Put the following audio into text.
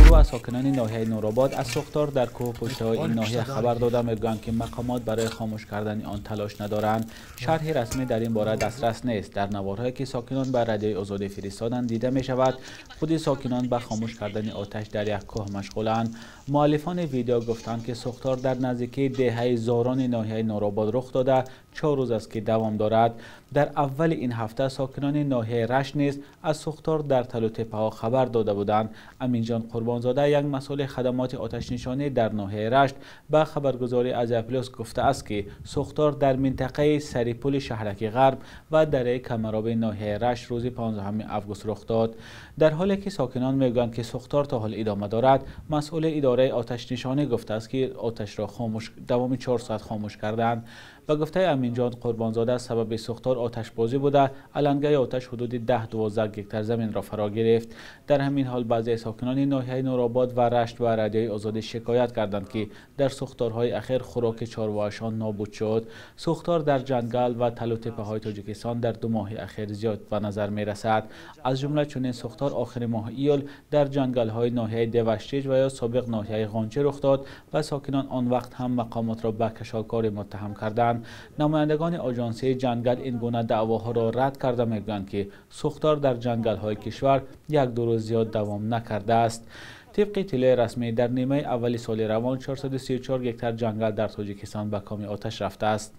Гурӯҳ аз сокинони ноҳияи Нуробод аз сӯхтор дар кӯҳу пуштаҳои ин ноҳия хабар дода, мегӯянд, ки мақомот барои хомӯш кардани он талош надоранд. Шарҳи расмӣ дар ин бора дастрас нест. Дар наворҳое, ки сокинон ба Радиои Озодӣ фиристоданд, дида мешавад, худи сокинон ба хомӯш кардани оташ дар як кӯҳ машғуланд. Муаллифони видео гуфтанд, ки сӯхтор дар наздикии деҳаи Зорони ноҳияи Нуробод рух дода, 4 рӯз аст, ки давом дорад. Дар аввали ин ҳафта сокинони ноҳияи Рашт низ аз сӯхтор дар талу теппаҳо хабар дода буданд. Аминҷон Қурбонзода, як масъули хадамоти оташнишонӣ дар ноҳияи Рашт, ба хабаргузории Азия Плюс гуфтааст, ки сӯхтор дар минтақаи Сарипули шаҳраки Ғарб ва дараи Камароби ноҳияи Рашт рӯзи 15 август рух дод. Дар ҳоле ки сокинон мегӯянд, ки сӯхтор то ҳол идома дорад, масъули идораи оташнишонӣ гуфтааст, ки оташро хомӯш давоми 4 соат хомӯш карданд. Ба гуфтаи Аминҷон Қурбонзода, сабаби сӯхтор оташбозӣ буда, алангаи оташ ҳудуди 10-12 гектар заминро фаро гирифт. Дар ҳамин ҳол баъзе сокинони ноҳияи Нуробод ва Рашт ба Радиои Озодӣ шикоят карданд, ки дар сӯхторҳои ахир хӯроки чорвоашон нобуд шуд. Сӯхтор дар ҷангал ва талу теппаҳои Тоҷикистон дар 2 моҳи ахир зиёд ба назар мерасад. Аз ҷумла чунин сӯхтор охири моҳи июл дар ҷангалҳои ноҳияи Деваштич ва ё собиқ ноҳияи Ғончӣ рух дод ва сокинон он вақт ҳам мақомотро ба кашолкорӣ муттаҳам карданд. Намояндагони Оҷонсии ҷангал ин гуна даъвоҳоро рад карда, мегӯянд, ки сӯхтор дар ҷангалҳои кишвар як-ду рӯз зиёд давом накардааст. Тибқи иттилои расмӣ, дар нимаи аввали соли равон 434 гектар ҷангал дар Тоҷикистон ба коми оташ рафтааст.